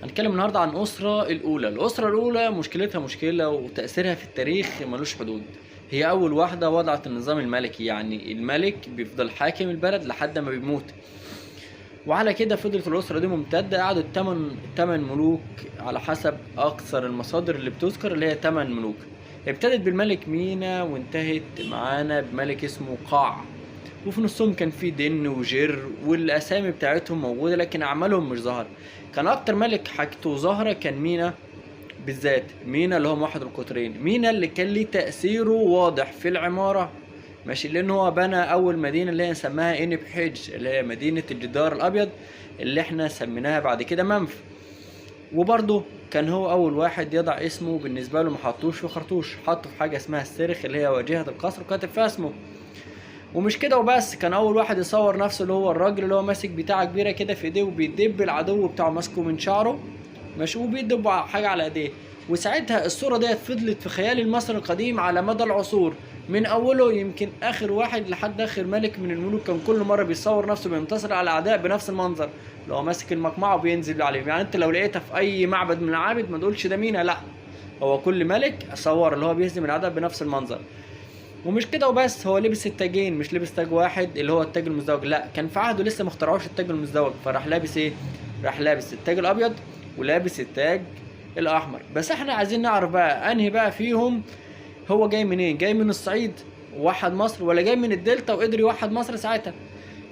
هنتكلم النهارده عن الأسرة الأولى. الأسرة الأولى مشكلتها مشكلة وتأثيرها في التاريخ ملوش حدود. هي أول واحدة وضعت النظام الملكي، يعني الملك بيفضل حاكم البلد لحد ما بيموت، وعلى كده فضلت الأسرة دي ممتدة. قعدت 8 ملوك على حسب أكثر المصادر اللي بتذكر، اللي هي 8 ملوك. ابتدت بالملك مينا وانتهت معانا بملك اسمه قاع، وفي نصهم كان في دن وجر، والأسامي بتاعتهم موجودة لكن أعمالهم مش ظاهرة. كان أكتر ملك حاجته ظاهرة كان مينا بالذات، مينا اللي هو موحد القطرين، مينا اللي كان ليه تأثيره واضح في العمارة، ماشي، لأن هو بنى أول مدينة اللي هي سماها إنب حج، اللي هي مدينة الجدار الأبيض اللي احنا سميناها بعد كده منف. وبرضه كان هو أول واحد يضع اسمه، بالنسبة له ما حطوش في خرطوش، حطه في حاجة اسمها السرخ اللي هي واجهة القصر وكاتب فيها اسمه. ومش كده وبس، كان أول واحد يصور نفسه اللي هو الراجل اللي هو ماسك بتاعة كبيرة كده في ايديه وبيدب العدو بتاعه، ماسكه من شعره ماشي وبيدب حاجة على ايديه. وساعتها الصورة ديت فضلت في خيال المصري القديم على مدى العصور، من أوله يمكن آخر واحد لحد آخر ملك من الملوك، كان كل مرة بيصور نفسه بينتصر على الأعداء بنفس المنظر، اللي هو ماسك المقمعة وبينزل عليهم. يعني أنت لو لقيتها في أي معبد من المعابد ما تقولش ده مينا، لا، هو كل ملك صور اللي هو بيهزم الأعداء بنفس المنظر. ومش كده وبس، هو لبس التاجين، مش لبس تاج واحد اللي هو التاج المزدوج، لا، كان في عهده لسه ما اخترعوش التاج المزدوج، فراح لابس ايه؟ راح لابس التاج الابيض ولابس التاج الاحمر. بس احنا عايزين نعرف بقى انهي بقى فيهم هو جاي منين؟ جاي من الصعيد ووحد مصر، ولا جاي من الدلتا وقدر يوحد مصر ساعتها؟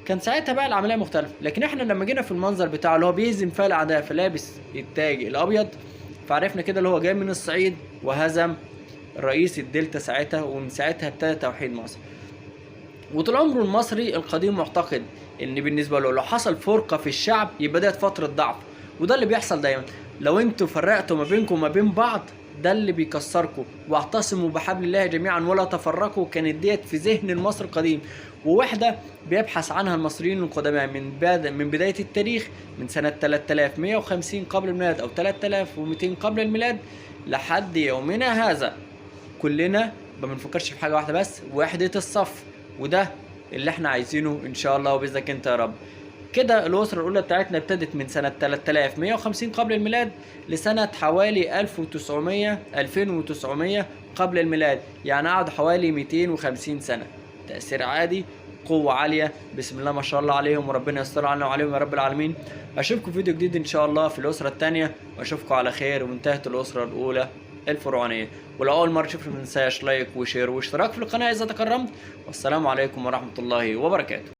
كان ساعتها بقى العملية مختلفة. لكن احنا لما جينا في المنظر بتاعه اللي هو بيهزم فيها الاعداء فلابس التاج الابيض، فعرفنا كده اللي هو جاي من الصعيد وهزم رئيس الدلتا ساعتها، ومن ساعتها ابتدى توحيد مصر. وطول عمره المصري القديم معتقد ان بالنسبة له لو حصل فرقه في الشعب يبقى ديت فترة ضعف، وده اللي بيحصل دايما. لو انتوا فرقتوا ما بينكم وما بين بعض ده اللي بيكسركم. واعتصموا بحبل الله جميعا ولا تفرقوا، كانت ديت في ذهن المصري القديم، ووحده بيبحث عنها المصريين القدماء من بداية التاريخ، من سنة 3150 قبل الميلاد او 3200 قبل الميلاد لحد يومنا هذا. كلنا ما بنفكرش في حاجة واحدة بس، وحده الصف، وده اللي احنا عايزينه ان شاء الله وباذنك انت يا رب. كده الأسرة الأولى بتاعتنا ابتدت من سنة 3150 قبل الميلاد لسنة حوالي 1900 2900 قبل الميلاد، يعني قعدوا حوالي 250 سنة. تأثير عادي، قوة عالية، بسم الله ما شاء الله عليهم، وربنا يستر علينا وعليهم يا رب العالمين. أشوفكم فيديو جديد إن شاء الله في الأسرة الثانية، وأشوفكم على خير. وانتهت الأسرة الأولى الفرعونية. ولو أول مرة تشوفني ما تنساش like و share واشتراك في القناة إذا تكرمت. والسلام عليكم ورحمة الله وبركاته.